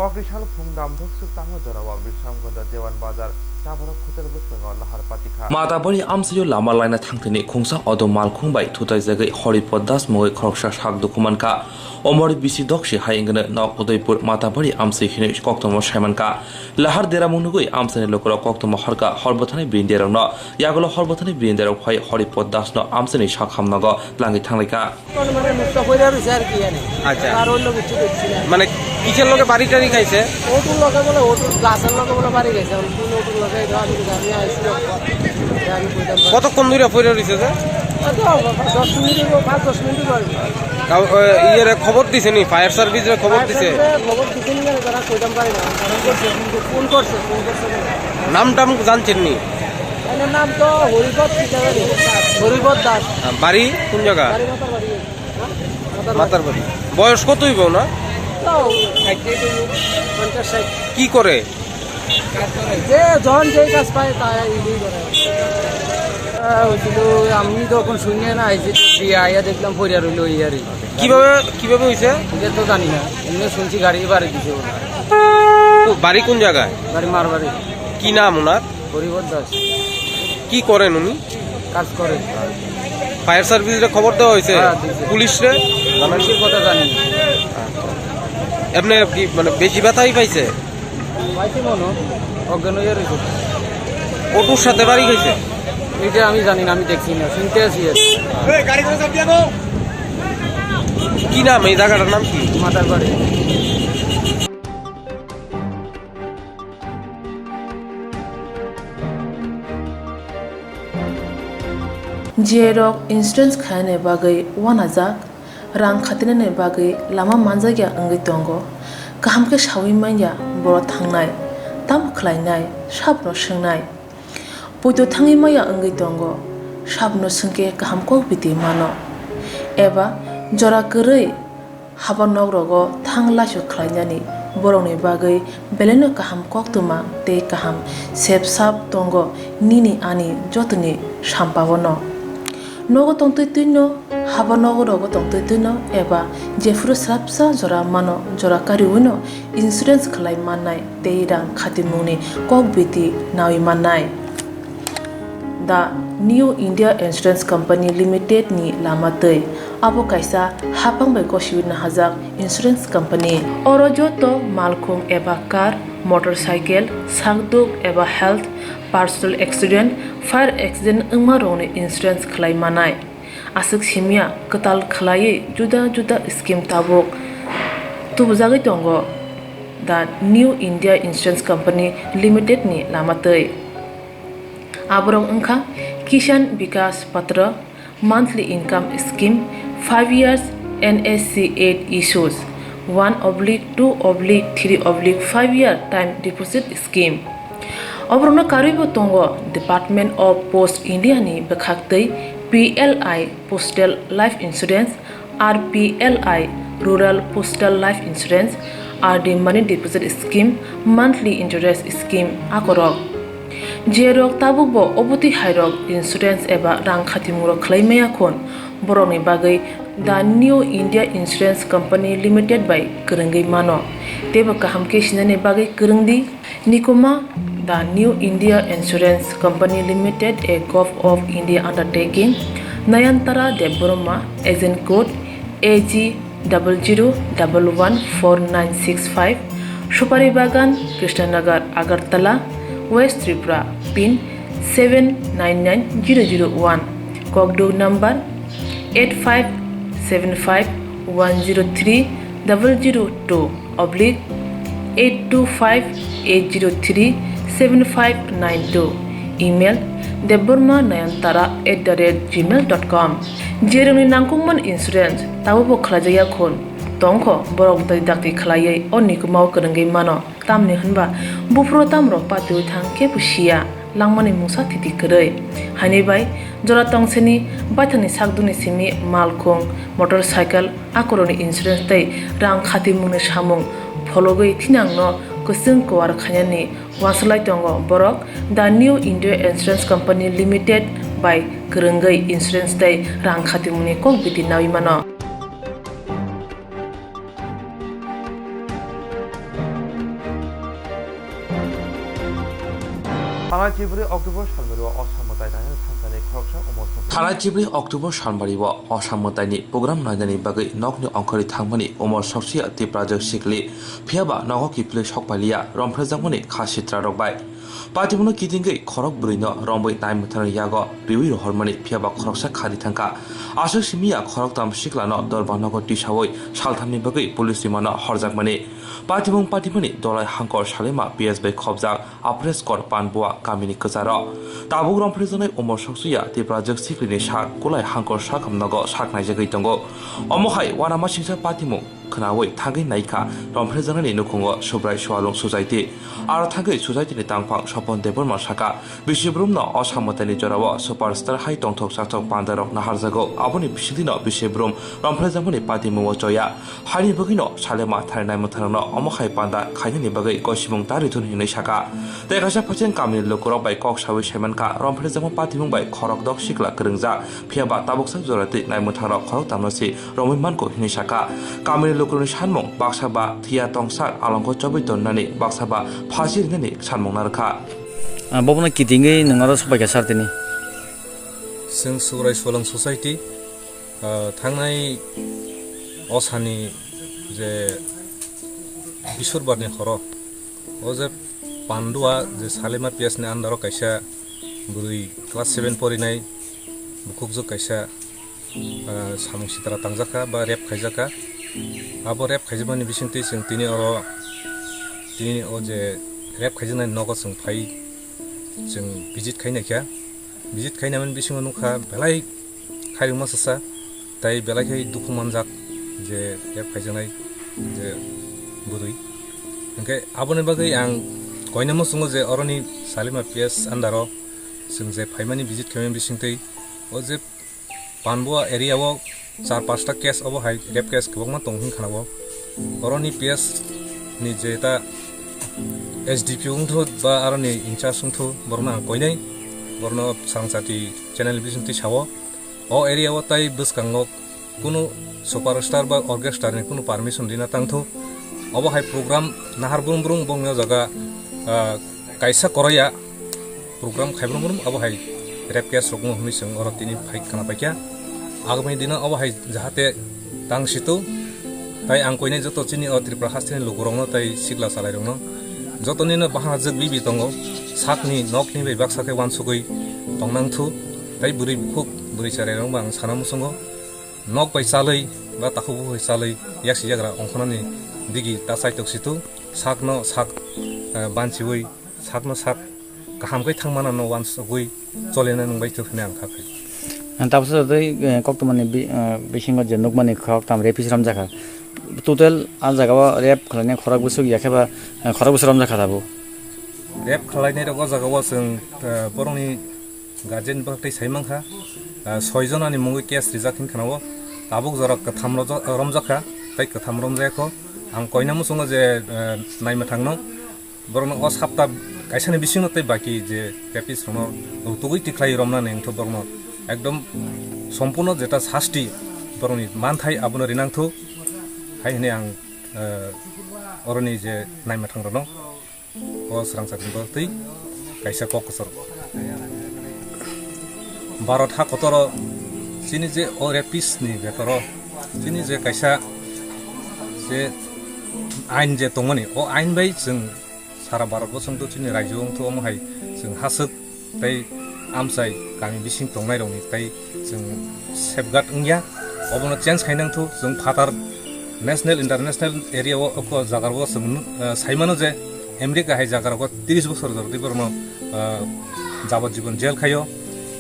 Kokri sal phung damthok swk tamo jorao Bisramganj Dewan Bazar Chabarok hotel bwskango lahar patikha. Matabari amchaio lama laina thangthini khungsa auto malkhung bai thutaijagwi Horipod Das mungwi khoroksa sak dukhu mankha. Omor bisi dokse hai wngkhe nok Udaipur Matabari amchai hinwi koktwma saimankha. Lahar deramung nugwi amchaini lukurok koktwma horkha, horbwthani birindiarokno yagulo horbwthani birindiarok phai Horipod Dasno amchaini sak hamnago twlangwi thanglaikha. মানে মুখটা পড়ে রয়েছে আর কি জানি। আচ্ছা। আর অন্য কিছু দেখছি না। মানে কিসের লগে বাড়ি টাড়ি খাইছে? অটোর লগে বলে, অটোর গাছের লগে বলে বাড়ি গেছে। আমি কোন অটোর লগে এটা আমি জানি না, আইসি না। এটা আমি কইতাম পারি না। কতক্ষণ ধরে পড়ে রয়েছে যে? হয়তো দশ মিনিট হইব, পাঁচ দশ মিনিট হইব। কাউ-, এ, ইয়েরে খবর দিছে নি? ফায়ার সার্ভিসরে খবর দিছে? ফায়ার সার্ভিসে খবর দিছে নি, তারা কইতাম পারি না। ফোন করছে, ফোন করছে, ফোন করছে কেন? নাম টাম জানছেন নি? এনার নাম তো হরিপদ কি জানি? হরিপদ দাস। আহ, বাড়ি কোন জায়গা? বাড়ি মাতার বাড়ি। হ্যাঁ? মাতার বাড়ি। মাতার বাড়ি। বয়স কত হইব না? তাও পঞ্চাশ ষাট। কি করে? যে যখন যেই কাজ পায়, তাই এটাই করে। আহ, হয়েছিল, আমি তো এখন শুনে না, এই যে দিয়ে আইয়া দেখলাম, পড়িয়া রইল, এই আর কি। কিভাবে, কিভাবে হইছে? এটা তো জানি না, এমনি শুনছি গাড়ি বাড়ি দিছে ওরা। তো বাড়ি কোন জায়গায়? বাড়ি মারবাড়ি। কি নাম ওনার? হরিপদ দাস। কি করেন উনি? কাজ করে। ফায়ার সার্ভিসরে খবর দেওয়া হয়েছে? হ্যাঁ, দিছে। পুলিশরে? পুলিশের কথা জানি না। এমনি কি মানে বেশি ব্যথাই পাইছে? পাইছে মনে হয়, অজ্ঞান হয়ে রয়েছে। অটোর সাথে বাড়ি গেছে? এটা আমি জানি না, আমি দেখছি না, শুনতে আছি আর কি। কি নাম এই জায়গাটার নাম কি? মাতার বাড়ি। J rok insurance khainani bagwi uanajak, rang khatinani bagwi lama manjakya wngwi tongo. Kaham khe saui manya borok thangnai, tamo khlainai, sabono swngnai. Poito thangwi manya wngwi tongo, sabono swngkhe kaham kok biti mano. Eba jora kwrwi haba nok rogo thang laisu khlainani borokni bagwi belaino kaham koktwma tei kaham sep sap tongo nini ani jotoni sampaono. Nogo tongtwi twino, haba nogo rogo tongtwi twino eba jephuru swrapsa jora mano, jora kariwino insurance khlai mannai tei rang khatimungni kok biti naui mannai. The New India Insurance Company Limited ni lama twi. Abo kaisa hapang bai gosiwi nahajak insurance company. Oro joto malkhung eba car, motorcycle, sakduk eba health, personal accident, fire accident wngma rokni insurance khlai manai. Aswk simya kwtal khlaiwi juda juda scheme tabuk tubujagwi tongo The New India Insurance Company Limited ni lama twi. Aborok wngkha Kisan Vikas Patra, monthly income scheme, five years N S C eight issues, one oblique two oblique three oblique five year time deposit scheme. Oborokno karwibo tongo Department of Post India ni bwkhak twi P L I Postal Life Insurance, R P L I Rural Postal Life Insurance, R D Money Deposit Scheme, Monthly Interest Scheme akorok. Jerok tabukbo obotwi hairok insurance eba rang khatimung rok khlai maya khun, borokni bagwi The New India Insurance Company Limited bai kwrwngwi mano. Teibo kaham khe sinani bagwi kwrwng di. Nikuma, The New India Insurance Company Limited, a Govt of India undertaking, Nayantara Debbarma, agent code A G double zero double one four nine six five, Supari Bagan, Krishnanagar, Agartala, West Tripura, pin seven nine nine zero zero one, Kokduk number eight five seven five one zero three double zero two oblique eight two five eight zero three seven five nine two, email debbarma nayantara at the rate gmail dot com. Jerokni nangkukmani insurance tabukbo khlaijakya khun tongkho, borok dai dakti khlaiwi o nikumao kwrwngwi mano. Tamni hwnba buphuru tamrok patiwi thang kebo siya, langmani mungsa thiti kwrwi. Haini bai jora tongseni baithangni sakdukni simi malkhung, motorcycle, akorokni insurance tei rang khatimungni samung phologwi thinangno kwchwng kuar khainani uansuk lai tongo borok The New India Insurance Company Limited bai kwrwngwi insurance tei rang khatimungni kok biti naui mano. Thanai chibrwi October salmari o Osam mwtai nainani thangkani khoroksa Umor Soksuya. Thanai chibrwi October salmari o Osam mwtaini program nainani bagwi nokni ongkhorwi thangmani Umor Soksuya Tiprajwk sikli, phiyaba nogo kiphilwi sokpaliya romphrejakmani kha sitrarok bai. Patimungno kitingwi khorok bwrwino romwi naimwthangni yago riwi rohormani, phiyaba khoroksa khari thangkha. Aswk simiya khoroktam siklano dorbar nogo tisawi salthamni bagwi police rimano horjakmani. Patimung patimani Dolai Hangkor Salima P S bai khobjak Apreskor Panbua kamini kwcharo. Tabuk romphrejaknai Umor Soksuya Tiprajwk sikrini sak kulai Hangkor sakam nogo sak naijagwi tongo. Omo hai uanamasingcha patimung khnaui thangwi naikha romphrejaknani nukhungo Subrai Sualung Society. Aro thangwi society ni tangphang Sopon Debbarma saka, bisi brumno Osam mwtaini jorao superstar hai tongthok chathok pandarok naharjago. Aboni bisingtwino bisi brum romphrejakmani patimungo choya. Haini bagwino Salema tharinai mwtharokno omo hai panda khainani bagwi gosimung ta rithun hinwi saka. Tei kaisa phaising kamini lukurok bai kok saui saimankha, romphrejakma patimung bai khorokdok sikla kwrwngjak, phiyaba tabuksa joratwi naimwthangrok khoroktamno se romwi manko hinwi saka. Kamini lukurokni sanmung baksa ba thiya tongsak alongo chobwi tonnani, baksa ba phasi rinani sanmung narwkha. Ah, bobono kitingwi nwng aro sopaikha sir tini. Chwng Subrai Sualung Society, ah, thangnai Osani je Bisurbarni horo, o je Pandua je Salima P S ni under o kaisa bwrwi class seven porinai bukhukjwk kaisa, ah, samung sitra tangjakha ba rape khaijakha. Abo rape khaijakmani bisingtwi chwng tini oro, tini o je rape khaijaknai nogo chwng phai, chwng visit khainaikha. Visit khainamani bisingo nukha belai khairokma sasa, tai belai khai dukhu manjak je rape khaijaknai je bwrwi. Hwnkhe aboni bagwi ang koinamo chwngo je oroni Salima P S under o chwng je phaimani visit khaimani bisingtwi o je Panbua area o char pasta case obo hai rape case kwbangma tong hwn khana o. Oroni P S ni je ta S D P O wngthu ba aroni in charge wngthu borokno ang koinai, borokno Sarangsati channel bisingtwi sao. O area o tai bwskango kunu superstar ba orchestra ni kunu permission rina tangthu. Obo hai program nahar brum brum bongni o jaga, ah, kaisa koroya program khai brum brum obo hai rape case rokno hwnwi chwng oro tini phai khna paikha. Agami dino obo hai jahate tang situ, tai ang koinai joto chini o Tripura hasteni lukurokno tai sikla chalairokno jotonino bahanajwk bibi tongo, sakni nokni bai baksa khe uansugwi tongnangthu, tai bwrwi bukhuk bwrwi cherairokno ang sana muchungo. Nok bai chalwi ba takhuk bukhuk bai chalwi yaksi yagra ongkhornani digi ta chaitok situ, sakno sak, eh, banchiwi, sakno sak kaham khe thangmana no uansugwi cholina nungbai thwk hwnwi ang kha khai. Ang tabuksa tei, eh, koktwmani bi-, eh, bisingo je nukmani khoroktham rape hichrom jakha. Total a jaga o rape khlainai khorok bwswk ya khe ba, eh, khorok bwswk romjakha tabuk. Rape khlainai rok o jaga o chwng, eh, borokni guardian bwkhak tei sai mankha, ah, soi jonani mungwi case rijak hin khana o. Tabuk jora kwtham rojo-, romjakha, tei kwtham romjaya kho. Ang koina muchungo je, ah, naima thangno. Borokno o sapta kaisani bisingno tei baki je rapist rokno rutugwi tikhlai romnani wngkha borokno ekdom sompurno jeta sasti borokni manthai abono rinangthu hai hwnwi ang, ah, oroni je naima thangrokno. O swrang sakni bagwi tei kaisa kok kwcharo. Bharat ha kotoro chini je o rapist ni betoro chini je kaisa je ain je tongmani, o ain bai chwng sara Bharat bosong to chini rajyo wngthu omo hai chwng haswk tei amchai kami bising tongnairokni tei chwng safeguard wngya. Obono change khainangthu chwng phatar national, international area o, o jaga rogo chwng nuk-, ah, saimano je America hai jaga rogo tris bosor jora twi borokno, ah, jabajibon jail khaio,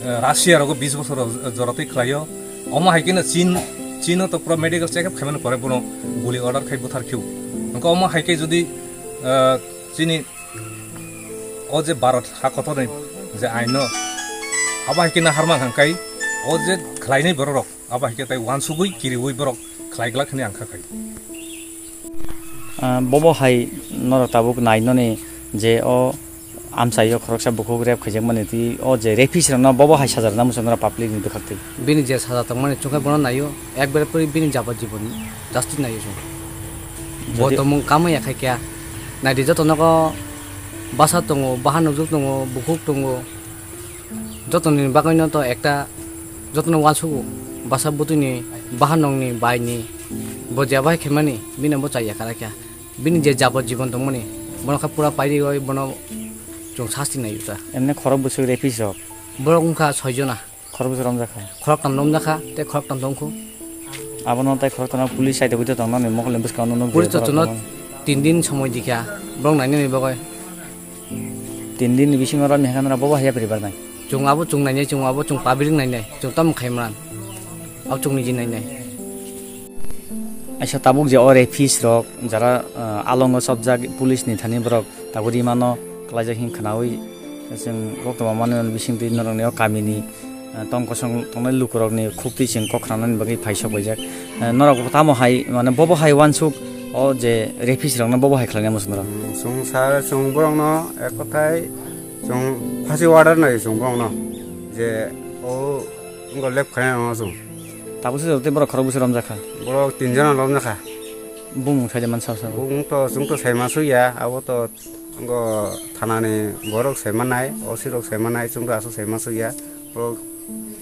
ah, Russia rogo bis bosor jora twi khlaio. Omo hai kheno Chin, Chino to pura medical check up khaimani pore bono guli order khai buthar phio. Hwnkhe omo hai khe jodi, ah, chini o je Bharat ha kotorni je aino abo hai khe naharma hangkai o je khlainai borok rok abo hai khe tai uansugui kiriui borok khlai glak hwnwi ang kha khai. Ah, bobo hai norok tabuk nainoni je o amchaio khoroksa bukhuk rape khaijakmani twi o je rapist rokno bobo hai saja rwna muchung norok public ni bwkhak twi. Bini je saja tongmani chwngkhe bono naio ekbare puri bini jabajibon justice naio chwng. Bo jodi tongmung kamwi ya khai kya naidi joto nogo Basa tongo, bahan nukjak tongo, bukhuk tongo. Jotoni bagwino to ekta, jotono uansugo. Basa bwtwini, bahan nokni, baini, bo jeba hai khaimani, bini bo chaya kha rakha. Bini je jabot jibon tongmani, bono kha pura pairiwi bono chwng sasti nai uta. Emne khorok bwswk rapist rok? Borok wngkha soi jona. Khorok bwswk romjakha? Khoroktam romjakha, tei khoroktam tongkhu. Abono tei khoroktam police side o tongmani mokol ni bwskango nukjakha. Police to borok chwngno tongmani. Tin din somoi dikha, borok nainani bagwi. Tin din ni bisingo romya hwnkhana bobo haya poribar nai. Chwng abo chwng nainai, chwng abo chwng public nainai, chwng tamo khaimran. Abo chwng niji nainai. Aisa tabuk je o rapist rok jara, ah, alongo chopjak police ni thani borok tabuk rimano klaijak hin khwnawi chwng koktwma manwi bisingtwi norokni o kamini, ah, tong kosong tongnai lukurokni khuktwi chwng kok khwnanani bagwi phaisok paijak. Ah, norok tamo hai mane bobo hai uansuk o je rapist rokno bobo hai khlainai muchung norok? Chwng sir chwng borokno ek kothai chwng phasi order nai chwng borokno je o wngkha lep khaina no chwng. Tabuk se tei borok khorok bwswk romjakha? Borok tin jona romjakha. Bumung saide man sao sao. Bumung to chwng to saima suya, abo to wngkha thanani borok saimanai, O C rok saimanai, chwng to aswk saima suya. Borok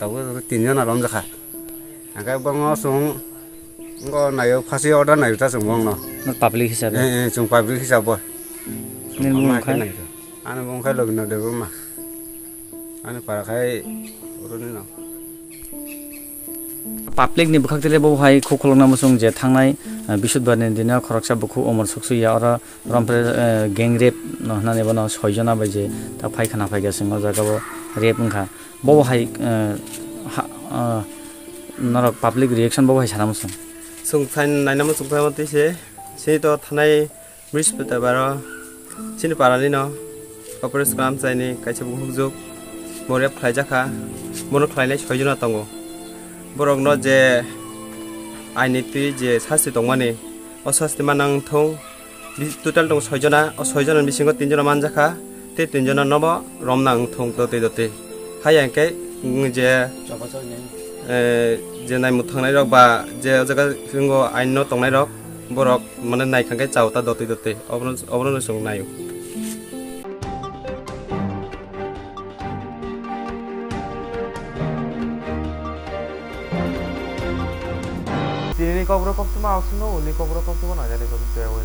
tabuk tin jona romjakha. Hingke bongno chwng wngkha naio phasi order naio ta chwng bongno. Nor public hisabe? Eh, eh, chwng public hisabe. Nini bumung khai? Ani bumung khai Logino Debbarma. Ani para khai oroni no. Public ni bwkhak tele bo hai khuklwng namo chwng je thangnai, eh, Bisudbar ni dino khoroksa bukhu Omor Suksuya oro rompre, eh, gang rape no hwnani bono soi jona bai je ta phai khana phai ga chwng o jaga o rape wngkha. Bo hai, eh, ha, eh, norok public reaction bo hai sana muchung? Chwng sai naina muchung phai mantwi se, se to thanai Brihaspatibaro chini parani no operation kalam chaini kaisa bukhukjwk bo rape khlaijakha, bono khlainai soi jona tongo. Borokno je aini twi je sasti tongmani, o sasti manang thung, bi-, total tongo soi jona, o soi jona bisingo tin jona manjakha, tei tin jona nobo romna wng thung dotwi dotwi. Haiya hwnkhe, mm, je, eh, je naimung thangnai rok ba je o jaga wngo ain no tongnai rok, borok mane naikha khe chao ta dotwi dotwi, obono, obono no chwng naio. Tini ni kokborok koktwma aswkno uni kokborok koktwma nainani bagwi tei abo